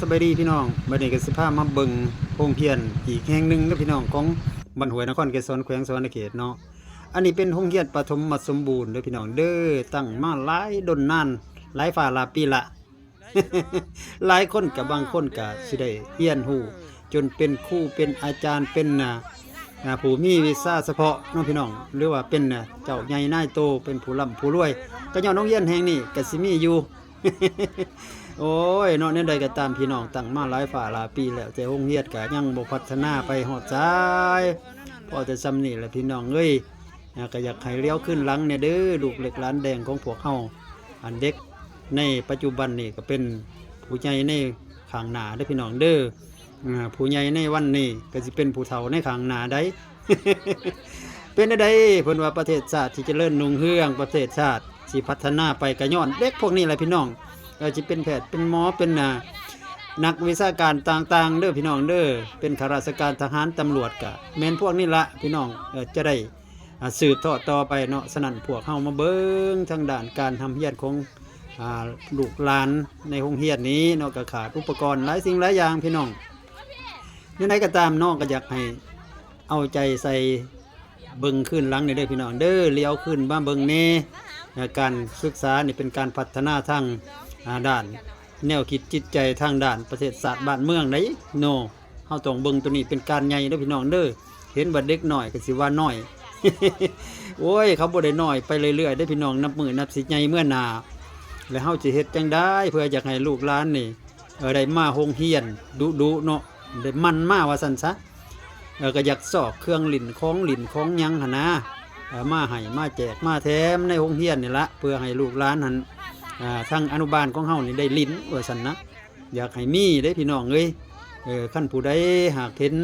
ສະບາຍດີພີ່ນ້ອງ, ບັດນີ້ກໍຊິພາມາເບິ່ງໂຮງຮຽນອີກແຫ່ງໜຶ່ງເດີພີ່ນ້ອງ ຂອງບ້ານຫ້ວຍນະຄອນໄກສອນ ແຂວງສະຫວັນນະເຂດເນາະ. ອັນນີ້ເປັນໂຮງຮຽນປະຖົມມະສົມບູນເດີພີ່ນ້ອງເດີ, ຕັ້ງມາຫຼາຍດົນນານ ຫຼາຍຟ້າຫຼາຍປີລະ. ຫຼາຍຄົນກໍ ບາງຄົນກໍຊິໄດ້ຮຽນຮູ້ຈົນເປັນຄູ ເປັນອາຈານ ເປັນ ອ່າ ອ່າ ຜູ້ມີວິຊາສະເພາະເນາະພີ່ນ້ອງ, ຫຼືວ່າເປັນ ອ່າ ເຈົ້າໃຫຍ່ນາຍໂຕ ເປັນຜູ້ລ່ຳຜູ້ລວຍ ກໍຍ້ອນໂຮງຮຽນແຫ່ງນີ້ກໍຊິມີຢູ່. ໂອ້ຍເນາະ, ແນວໃດກໍຕາມພີ່ນ້ອງ, ຕັ້ງມາຫຼາຍຟ້າຫຼາຍປີແລ້ວ ແຕ່ໂຮງຮຽນກໍຍັງບໍ່ພັດທະນາໄປຮອດໃສ, ພໍແຕ່ສ່ຳນີ້ແຫຼະພີ່ນ້ອງເອີຍ. ອ່າ ກໍຢາກໃຫ້ຫຼຽວຄືນຫຼັງແດ່ເດີ ລູກເລັກຫຼານແດງຂອງພວກເຮົາ. ອັນເດັກໃນປັດຈຸບັນນີ້ກໍເປັນຜູ້ໃຫຍ່ໃນຂ້າງໜ້າເດີພີ່ນ້ອງເດີ. ອ່າ ຜູ້ໃຫຍ່ໃນວັນນີ້ກໍຊິເປັນຜູ້ເຖົ້າໃນຂ້າງໜ້າໄດ໋. ເປັນແນວໃດ ເພິ່ນວ່າປະເທດຊາດຊິຈະເລີນຮຸ່ງເຮືອງ, ປະເທດຊາດຊິພັດທະນາໄປ ກໍຍ້ອນເດັກພວກນີ້ແຫຼະພີ່ນ້ອງ. ເອີ ຊິເປັນແພດ ເປັນໝໍ ເປັນ ອ່າ ນັກວິຊາການຕ່າງໆເດີພີ່ນ້ອງເດີ, ເປັນຂ້າລາຊະການ ທະຫານ ຕຳຫຼວດ ກະແມ່ນພວກນີ້ລະພີ່ນ້ອງ. ເອີ ຈະໄດ້ ອ່າ ສືບທອດຕໍ່ໄປເນາະ. ສະນັ້ນພວກເຮົາມາເບິ່ງທາງດ້ານການຮ່ຳຮຽນຂອງ ອ່າ ລູກຫຼານໃນໂຮງຮຽນນີ້ເນາະ, ກໍຂາດອຸປະກອນຫຼາຍສິ່ງຫຼາຍຢ່າງພີ່ນ້ອງ. ແນວໃດກໍຕາມເນາະ, ກໍຢາກໃຫ້ເອົາໃຈໃສ່ເບິ່ງຄືນຫຼັງແດ່ເດີພີ່ນ້ອງເດີ, ຫຼຽວຄືນມາເບິ່ງແດ່. ອ່າ ການສຶກສານີ້ເປັນການພັດທະນາທາງ ອ່າ ດ້ານແນວຄິດຈິດໃຈ, ທາງດ້ານປະເທດຊາດບ້ານເມືອງໃດເນາະ. ເຮົາຕ້ອງເບິ່ງໂຕນີ້ເປັນການໃຫຍ່ເດີພີ່ນ້ອງເດີ. ເຫັນວ່າເດັກນ້ອຍກໍຊິວ່ານ້ອຍ. ໂອ້ຍ ເຂົາບໍ່ໄດ້ນ້ອຍໄປເລື້ອຍໆເດີພີ່ນ້ອງ, ນັບມື້ນັບຊິໃຫຍ່ເມືອໜ້າ. ແລ້ວເຮົາຊິເຮັດຈັ່ງໃດເພື່ອຢາກໃຫ້ລູກຫຼານນີ້ ເອີ ໄດ້ມາໂຮງຮຽນດຸໆເນາະ, ໄດ້ໝັ່ນມາວ່າຊັ້ນຊະ. ເອີ ກໍຢາກຊອກເຄື່ອງຫຼິ້ນ ຂອງຫຼິ້ນຂອງຫຍັງຫັ້ນນາ ເອີ ມາໃຫ້ ມາແຈກມາແຖມໃນໂຮງຮຽນນີ້ລະ ເພື່ອໃຫ້ລູກຫຼານຫັ້ນ ອ່າ ທາງອະນຸບານຂອງເຮົານີ້ໄດ້ຫຼິ້ນວ່າຊັ້ນນະ. ຢາກໃຫ້ມີເດ້ພີ່ນ້ອງເອີຍ. ເອີ ຄັນຜູ້ໃດຫາກເຫັນ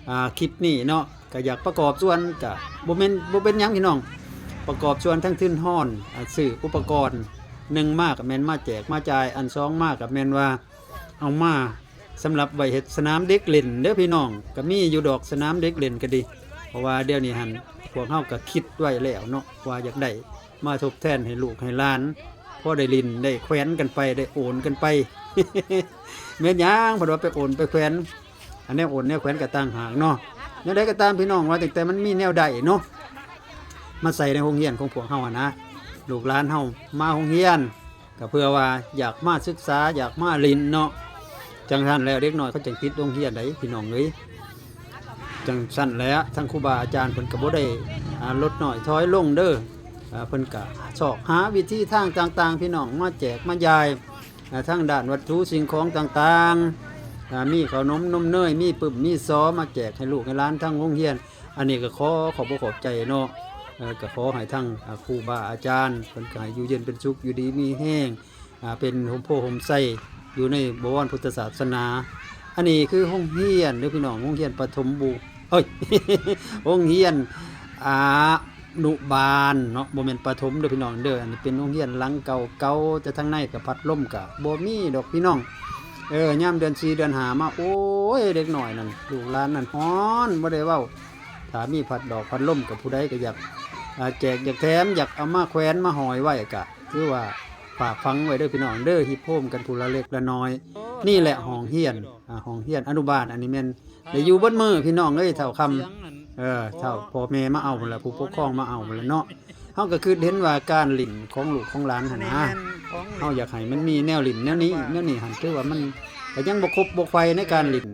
ອ່າ ຄລິບນີ້ເນາະ ກໍຢາກປະກອບສ່ວນ ກໍບໍ່ແມ່ນ ບໍ່ເປັນຫຍັງພີ່ນ້ອງ, ປະກອບສ່ວນທັງທຶນຮອນ ອ່າ ຊື້ອຸປະກອນ. ໜຶ່ງມາກໍແມ່ນມາແຈກມາຈ່າຍ, ອັນສອງມາກໍແມ່ນວ່າເອົາມາສຳລັບໄວ້ເຮັດສະໜາມເດັກຫຼິ້ນເດີພີ່ນ້ອງ. ກໍມີຢູ່ດອກສະໜາມເດັກຫຼິ້ນກໍດີ, ເພາະວ່າດຽວນີ້ຫັ້ນພວກເຮົາກໍຄິດໄວ້ແລ້ວເນາະ ວ່າຢາກໄດ້ ມາທົດແທນໃຫ້ລູກໃຫ້ຫຼານ ພໍໄດ້ຫຼິ້ນໄດ້ແຂວນກັນໄປ ໄດ້ໂອນກັນໄປ. ແມ່ນຫຍັງເພິ່ນວ່າໄປໂອນໄປແຂວນ, ອັນແນວໂອນແນວແຂວນກໍຕ່າງຫາກເນາະ. ແນວໃດກໍຕາມພີ່ນ້ອງ ວ່າຕັ້ງແຕ່ມັນມີແນວໃດເນາະ ມາໃສ່ໃນໂຮງຮຽນຂອງພວກເຮົາຫັ້ນນະ, ລູກຫຼານເຮົາມາໂຮງຮຽນ ກໍເພື່ອວ່າຢາກມາສຶກສາ ຢາກມາຫຼິ້ນເນາະ. ຈັ່ງຊັ້ນແລ້ວເດັກນ້ອຍເຂົາຈັ່ງຕິດໂຮງຮຽນໄດ໋ພີ່ນ້ອງເອີຍ. ຈັ່ງຊັ້ນແຫຼະ ທາງຄູບາອາຈານເພິ່ນກໍບໍ່ໄດ້ ອ່າ ລົດນ້ອຍຖອຍລົງເດີ. ອ່າ ເພິ່ນກໍຊອກຫາວິທີທາງຕ່າງໆ ພີ່ນ້ອງ ມາແຈກມາຢາຍ ອ່າ ທາງດ້ານວັດຖຸສິ່ງຂອງຕ່າງໆ, ອ່າ ມີເຂົ້າໜົມນົມເນີຍ ມີປຶ້ມມີສໍ ມາແຈກໃຫ້ລູກໃຫ້ຫຼານທາງໂຮງຮຽນ. ອັນນີ້ກໍຂໍຂອບອົກຂອບໃຈເນາະ. ເອີ ກໍຂໍໃຫ້ທາງ ອ່າ ຄູບາອາຈານເພິ່ນກໍໃຫ້ຢູ່ເຢັນເປັນສຸກ ຢູ່ດີມີແຮງ ອ່າ ເປັນຮົ່ມໂພຮົ່ມໄຊຢູ່ໃນບໍວອນພຸດທະສາສະໜາ. ອັນນີ້ຄືໂຮງຮຽນເດີພີ່ນ້ອງ, ໂຮງຮຽນປະຖົມບູ ເອີຍ ໂຮງຮຽນອະນຸບານເນາະ, ບໍ່ແມ່ນປະຖົມເດີພີ່ນ້ອງເດີ. ອັນນີ້ເປັນໂຮງຮຽນຫຼັງເກົ່າໆ ແຕ່ທາງໃນກໍພັດລົມກໍບໍ່ມີດອກພີ່ນ້ອງ. ເອີ ຍາມເດືອນສີ່ເດືອນຫ້າມາ ໂອ້ຍ ເດັກນ້ອຍນັ້ນ ລູກຫຼານນັ້ນຮ້ອນ ບໍ່ໄດ້ເວົ້າ. ຖ້າມີພັດດອກພັດລົມກໍຜູ້ໃດກໍຢາກ ອ່າ ແຈກ ຢາກແຖມ ຢາກເອົາມາແຂວນມາຫ້ອຍໄວ້ ກໍຖືວ່າຝາກຝັງໄວ້ເດີພີ່ນ້ອງເດີ, ຮິບໂຮມກັນຜູ້ລະເລັກລະນ້ອຍ. ນີ້ແຫຼະຫ້ອງຮຽນ ອ່າ ຫ້ອງຮຽນອະນຸບານ. ອັນນີ້ແມ່ນໄດ້ຢູ່ເບິດມື້ພີ່ນ້ອງເອີຍ ເຖົ້າຄຳ ເອີ ເຖົ້າພໍ່ແມ່ມາເອົາພຸ້ນລະ ຜູ້ປົກຄອງມາເອົາພຸ້ນລະເນາະ. ເຮົາກໍຄິດເຫັນວ່າການຫຼິ້ນຂອງລູກຂອງຫຼານຫັ້ນນະ ເຮົາຢາກໃຫ້ມັນມີແນວຫຼິ້ນແນວນີ້ ແນວນີ້ຫັ້ນ ຖືວ່າມັນກໍຍັງບໍ່ຄົບບໍ່ໄຂໃນການຫຼິ້ນ.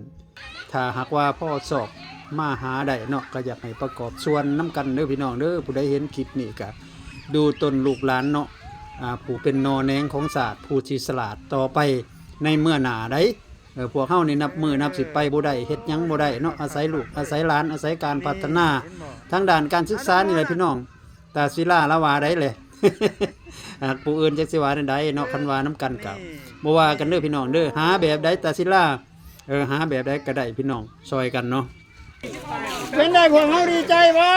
ຖ້າຫາກວ່າພໍຊອກມາຫາໄດ້ເນາະ ກໍຢາກໃຫ້ປະກອບສ່ວນນຳກັນເດີພີ່ນ້ອງເດີ. ຜູ້ໃດເຫັນຄລິບນີ້ກໍດູຕົນລູກຫຼານເນາະ ອ່າ ຜູ້ເປັນໜໍ່ແໜງຂອງຊາດ ຜູ້ທີ່ສະຫຼາດຕໍ່ໄປໃນເມື່ອໜ້າໃດ໋. ເອີ ພວກເຮົານີ້ນັບມື້ນັບສິບໄປບໍ່ໄດ້ ເຮັດຫຍັງບໍ່ໄດ້ເນາະ, ອາໄສລູກອາໄສຫຼານ ອາໄສການພັດທະນາທາງດ້ານການສຶກສານີ້ແຫຼະພີ່ນ້ອງ. ຕາສິລາລາວວ່າໄດ້ແຫຼະ ຫາກຜູ້ອື່ນຈັກຊິວ່າແນວໃດເນາະ, ຄັນວ່ານຳກັນກໍບໍ່ວ່າກັນເດີພີ່ນ້ອງເດີ. ຫາແບບໃດຕາສິລາ ເອີ ຫາແບບໃດກໍໄດ້ພີ່ນ້ອງ ຊ່ອຍກັນເນາະ. ເປັນໃດພວກເຮົາດີໃຈບໍ່?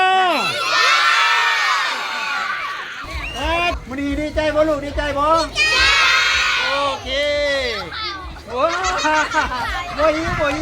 ມື້ນີ້ດີໃຈບໍ່ລູກ ດີໃຈບໍ່? ໂອເຄ ໂອ້ ບໍ່ຫິວ ບໍ່ຫິວ.